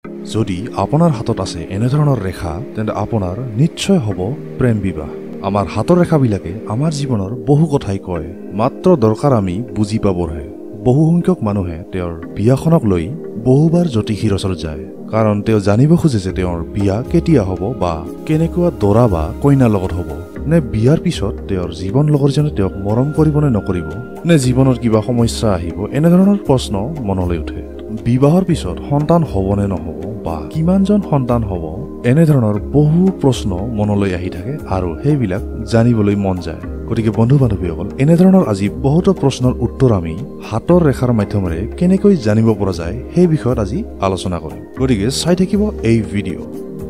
যদি আপোনাৰ হাতত আছে এনেধৰণৰ ৰেখা, তেন্তে আপোনাৰ নিশ্চয় হ'ব প্ৰেম বিবাহ। আমাৰ হাতৰ ৰেখাবিলাকে আমাৰ জীৱনৰ বহু কথাই কয়, মাত্ৰ দৰকাৰ আমি বুজি পাবৰহে। বহুসংখ্যক মানুহে তেওঁৰ বিয়াখনক লৈ বহুবাৰ জ্যোতিষীৰ ওচৰত যায়, কাৰণ তেওঁ জানিব খোজে যে তেওঁৰ বিয়া কেতিয়া হ'ব বা কেনেকুৱা দৰা বা কইনাৰ লগত হ'ব, নে বিয়াৰ পিছত তেওঁৰ জীৱন লগৰজনে তেওঁক মৰম কৰিব নে নকৰিব, নে জীৱনত কিবা সমস্যা আহিব। এনেধৰণৰ প্ৰশ্ন মনলৈ উঠে। বিবাহৰ পিছত সন্তান হ'ব নে নহ'ব বা কিমানজন সন্তান হ'ব, এনেধৰণৰ বহু প্ৰশ্ন মনলৈ আহি থাকে আৰু সেইবিলাক জানিবলৈ মন যায়। গতিকে বন্ধু বান্ধৱীসকল, এনেধৰণৰ আজি বহুতো প্ৰশ্নৰ উত্তৰ আমি হাতৰ ৰেখাৰ মাধ্যমেৰে কেনেকৈ জানিব পৰা যায় সেই বিষয়ত আজি আলোচনা কৰিম। গতিকে চাই থাকিব এই ভিডিঅ'।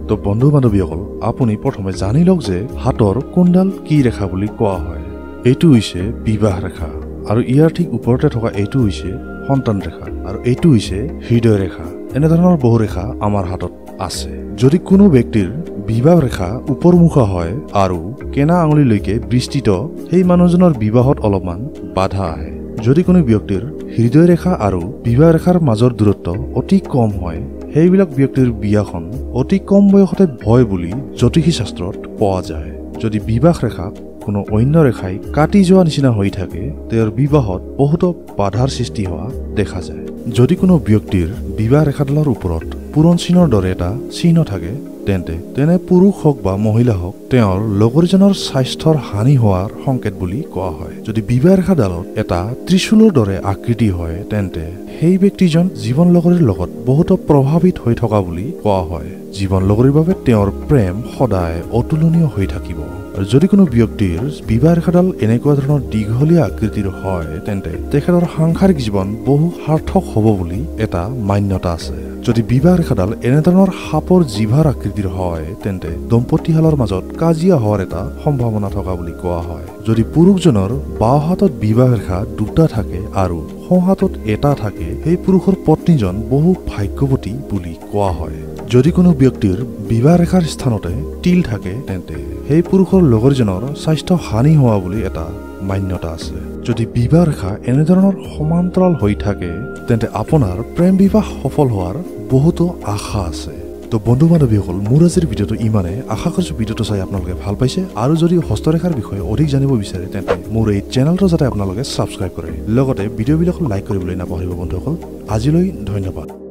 তো বন্ধু বান্ধৱীসকল, আপুনি প্ৰথমে জানি লওক যে হাতৰ কোনডাল কি ৰেখা বুলি কোৱা হয়। এইটো হৈছে বিবাহ ৰেখা আৰু ইয়াৰ ঠিক ওপৰতে থকা এইটো হৈছে সন্তান ৰেখা আৰু এইটো হৈছে হৃদয় ৰেখা। এনেধৰণৰ বহু ৰেখা আমাৰ হাতত আছে। যদি কোনো ব্যক্তিৰ বিবাহ ৰেখা ওপৰমুখা হয় আৰু কেনা আঙুলিলৈকে বিস্তৃত, সেই মানুহজনৰ বিবাহত অলপমান বাধা আহে। যদি কোনো ব্যক্তিৰ হৃদয় ৰেখা আৰু বিবাহ ৰেখাৰ মাজৰ দূৰত্ব অতি কম হয়, সেইবিলাক ব্যক্তিৰ বিয়াখন অতি কম বয়সতে হয় বুলি জ্যোতিষী শাস্ত্ৰত পোৱা যায়। যদি বিবাহ ৰেখাক কোনো অন্য ৰেখাই কাটি যোৱা নিচিনা হৈ থাকে, তেওঁৰ বিবাহত বহুতো বাধাৰ সৃষ্টি হোৱা দেখা যায়। যদি কোনো ব্যক্তিৰ বিবাহ ৰেখাডালৰ ওপৰত পূৰণ চিহ্নৰ দৰে এটা চিহ্ন থাকে, তেন্তে তেনে পুৰুষ হওক বা মহিলা হওক, তেওঁৰ লগৰীজনৰ স্বাস্থ্যৰ হানি হোৱাৰ সংকেত বুলি কোৱা হয়। যদি বিবাহ ৰেখাডালত এটা ত্ৰিশূলৰ দৰে আকৃতি হয়, তেন্তে সেই ব্যক্তিজন জীৱন লগৰীৰ লগত বহুতো প্ৰভাৱিত হৈ থকা বুলি কোৱা হয়। জীৱন লগৰীৰ বাবে তেওঁৰ প্ৰেম সদায় অতুলনীয় হৈ থাকিব। আৰু যদি কোনো ব্যক্তিৰ বিবাহ ৰেখাডাল এনেকুৱা ধৰণৰ দীঘলীয়া আকৃতিৰ হয়, তেন্তে তেখেতৰ সাংসাৰিক জীৱন বহু সাৰ্থক হ'ব বুলি এটা মান্যতা আছে। যদি বিবাহ ৰেখাডাল এনেধৰণৰ সাপৰ জিভাৰ আকৃতিৰ হয়, তেন্তে দম্পতীহালৰ মাজত কাজিয়া হোৱাৰ এটা সম্ভাৱনা থকা বুলি কোৱা হয়। যদি পুৰুষজনৰ বাওঁ হাতত বিবাহ ৰেখা দুটা থাকে আৰু সোঁ হাতত এটা থাকে, সেই পুৰুষৰ পত্নীজন বহু ভাগ্যৱতী বুলি কোৱা হয়। যদি কোনো ব্যক্তিৰ বিবাহ ৰেখাৰ স্থানতে তিল থাকে, তেন্তে সেই পুৰুষৰ লগৰজনৰ স্বাস্থ্য হানি হোৱা বুলি এটা মান্যতা আছে। যদি বিবাহ ৰেখা এনেধৰণৰ সমান্তৰাল হৈ থাকে, তেন্তে আপোনাৰ প্ৰেম বিবাহ সফল হোৱাৰ বহুতো আশা আছে। তো বন্ধু বান্ধৱীসকল, মোৰ আজিৰ ভিডিঅ'টো ইমানে। আশা কৰিছোঁ ভিডিঅ'টো চাই আপোনালোকে ভাল পাইছে আৰু যদি হস্তৰেখাৰ বিষয়ে অধিক জানিব বিচাৰে, তেন্তে মোৰ এই চেনেলটো যাতে আপোনালোকে ছাবস্ক্ৰাইব কৰে, লগতে ভিডিঅ'বিলাক লাইক কৰিবলৈ নাপাহৰিব। বন্ধুসকল, আজিলৈ ধন্যবাদ।